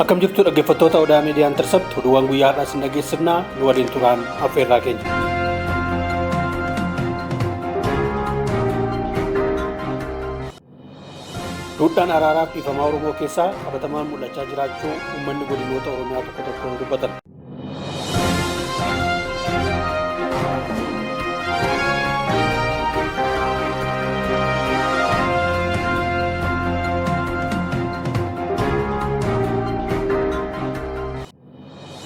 Akkam jirtu dhaggeeffattoota Odaa Miidiyaa Intercept, oduuwwan guyyaa har'aa isin dhageessifnaa, nu waliin turaan affeerraa keenya. Duudhaan araaraaf dhiifamaa Oromoo keessaa qabatamaan mul'achaa jiraachuu uummanni godinoota Oromiyaa tokko tokko dubbatan.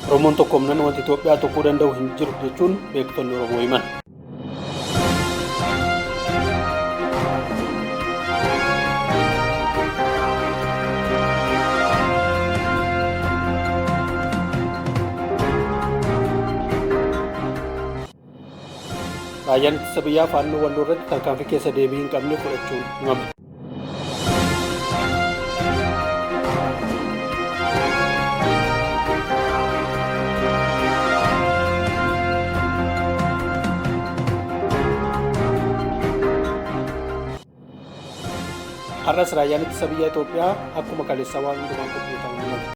Oromoon tokkoomnan wanti Itoophiyaa tokkuu danda'u hin jiru jechuun beektonni Oromoo himan. Raayyaan ittisa biyyaa Faannoo Walloo irratti tarkaanfii keessa deebii hin qabne fudhachuun himame. Har'as raayyaan ittisa biyyaa Itoophiyaa akkuma kaleessaa waan hundumaan qophii ta'uu himame.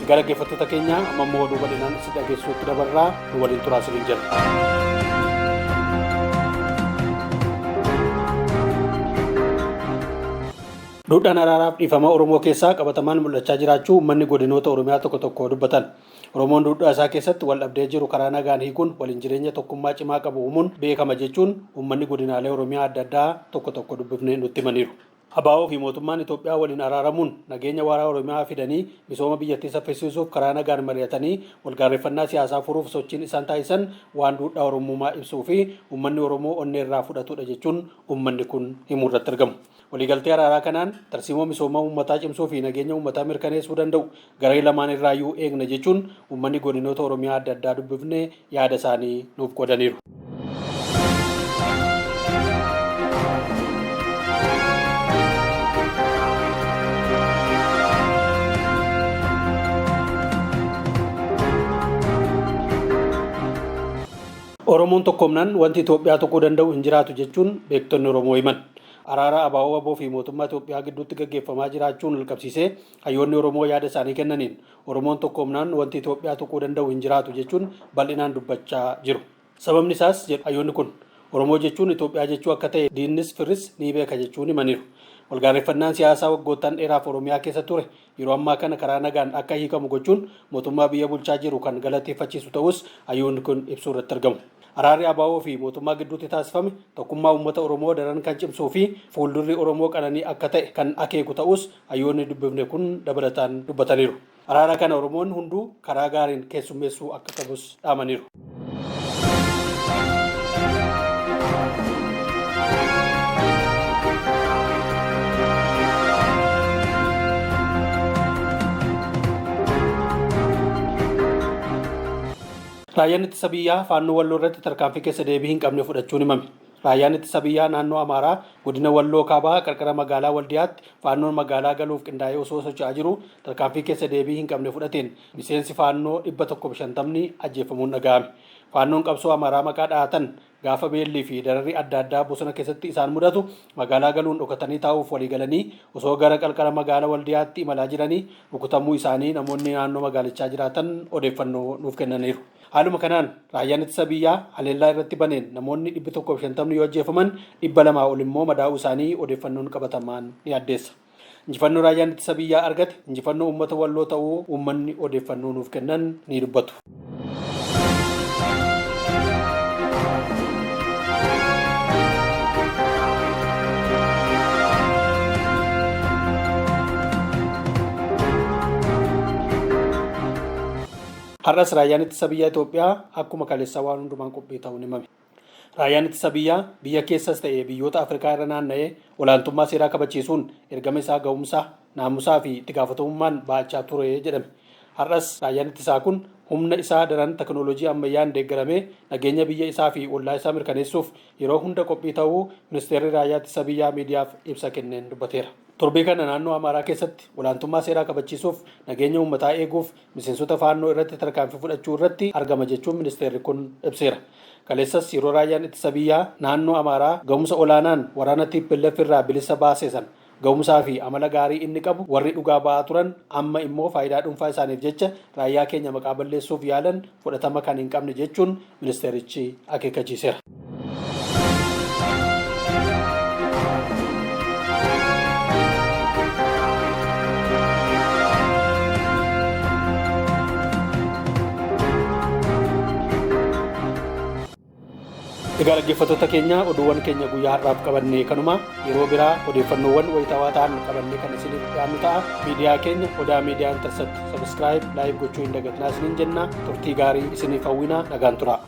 Egaa dhaggeeffattoota keenya, amma immoo oduu bal'inaan isin dhageessuutti dabarraa, nu waliin turaa isiniin jenna. Duudhaan araaraaf dhiifama Oromoo keessaa qabatamaan mul'achaa jiraachuu uummanni godinoota Oromiyaa tokko tokko dubbatan. Oromoon duudhaa isaa keessatti wal dhabdee jiru karaa nagaan hiikuun waliin jireenya tokkummaa cimaa qabu uumuun beekama jechuun uummanni godinaalee Oromiyaa adda addaa tokko tokko dubbifne nutti himaniiru. ABO fi mootummaan Itoophiyaa waliin araaramuun nageenya waaraa Oromiyaa fidanii misooma biyyattii saffisiisuuf karaa nagaan mari'atanii walgaarreffannaa siyaasaa furuuf sochiin isaan taasisan waan duudhaa Oromummaa ibsuu fi uummanni Oromoo onneerraa fudhatudha jechuun uummanni kun himuu irratti argamu. Waliigaltee araaraa kanaan tarsiimoo misoomaa uummataa cimsuu fi nageenya uummataa mirkaneessuu danda'u garee lamaan irraayyuu eegna jechuun uummanni godinoota Oromiyaa adda addaa dubbifne yaada isaanii nuuf qoodaniiru. Oromoon tokkoomnaan wanti Itoophiyaa tuquu danda'u hin jiraatu jechuun beektonni Oromoo himan. Araara ABO wbo fi mootummaa Itoophiyaa gidduutti gaggeeffamaa jiraachuun walqabsiisee hayyoonni Oromoo yaada isaanii kennaniin Oromoon tokkoomnaan wanti Itoophiyaa tuquu danda'u hin jiraatu jechuun bal'inaan dubbachaa jiru. Sababni isaas jedhu hayyoonni kun, Oromoo jechuun Itoophiyaa jechuu akka ta'e diinnis firris ni beeka jechuun himaniiru. Walgaarreffannaan siyaasaa waggoottan dheeraaf Oromiyaa keessa ture yeroo ammaa kana karaa nagaan akka hiikamu gochuun mootummaa biyya bulchaa jiru kan galateeffachiisu ta'uus hayyoonni kun ibsuu irratti argamu. Araarri ABO fi mootummaa gidduutti taasifame tokkummaa uummata Oromoo daran kan cimsuu fi fuuldurri Oromoo qananii akka ta'e kan akeeku ta'uus hayyoonni dubbifne kun dabalataan dubbataniiru. Araara kana Oromoon hunduu karaa gaariin keessummeessuu akka qabus dhaamaniiru. Raayyaan Ittisa Biyyaa Faannoo Walloo irratti tarkaanfii keessa deebii hin qabne fudhachuun himame. Raayyaan Ittisa Biyyaa Naannoo Amaaraa Godina Walloo Kaabaa qarqara magaalaa Waldiyaatti Faannoon magaalaa galuuf qindaa'ee osoo socho'aa jiruu tarkaanfii keessa deebii hin qabne fudhateen miseensi Faannoo 150ni ajjeeffamuun dhaga'ame. Faannoon qabsoo Amaaraa maqaa dhahatan gaafa beellii fi dararri adda addaa bosona keessatti isaan mudatu magaalaa galuun dhokatanii taa'uuf waliigalanii osoo gara qalqala magaala Waldiyaatti imalaa jiranii rukutamuu isaanii namoonni naannoo magaalichaa jiraatan odeeffannoo nuuf kennaniiru. Haaluma kanaan Raayyaan Ittisa Biyyaa haleellaa irratti baneen namoonni 150ni yoo ajjeefaman 200 ol immoo madaa'uu isaanii odeeffannoon qabatamaan ni addeessa. Injifannoo Raayyaan Ittisa Biyyaa argate injifannoo uummata Walloo ta'uu uummanni odeeffannoo nuuf kennan ni dubbatu. Har'as Raayyaan Ittisa Biyyaa Itoophiyaa akkuma kaleessaa waan hundumaan qophii ta'uun himame. Raayyaan Ittisa Biyyaa biyya keessas ta'e biyyoota Afrikaa irra naanna'ee olaantummaa seeraa kabachiisuun ergama isaa ga'umsa, naamusaa fi itti gaafatamummaan ba'achaa ture jedhame. Har'as Raayyaan Ittisaa kun humna isaa daran teknooloojii ammayyaan deeggaramee nageenya biyya isaa fi ollaa isaa mirkaneessuuf yeroo hunda qophii ta'uu Ministeerri Raayyaa Ittisa Biyyaa miidiyaaf ibsa kenneen dubbateera. Torbee kana naannoo Amaaraa keessatti olaantummaa seeraa kabachiisuuf, nageenya uummataa eeguuf miseensota Faannoo irratti tarkaanfii fudhachuu irratti argama jechuun ministeerri kun ibseera. Kaleessas yeroo raayyaan ittisa biyyaa naannoo Amaaraa ga'umsa olaanaan waraana TPLF irraa bilisa baase sana ga'umsaa fi amala gaarii inni qabu warri dhugaa ba'aa turan amma immoo faayidaa dhuunfaa isaaniif jecha raayyaa keenya maqaa balleessuuf yaalan fudhatama kan hin qabne jechuun ministeerichi akeekkachiiseera. Egaa dhaggeeffattoota keenya, oduuwwan keenya guyyaa har'aaf qabanne kanuma. Yeroo biraa odeeffannoowwan wayitaawaa ta'an qabannee kan isiniif dhiyaannu ta'a. Miidiyaa keenya Odaa Miidiyaa Intarsatti subscribe, like gochuu hin dagatinaa isiniin jenna. Turtii gaarii isiniif hawwina, nagaan tura.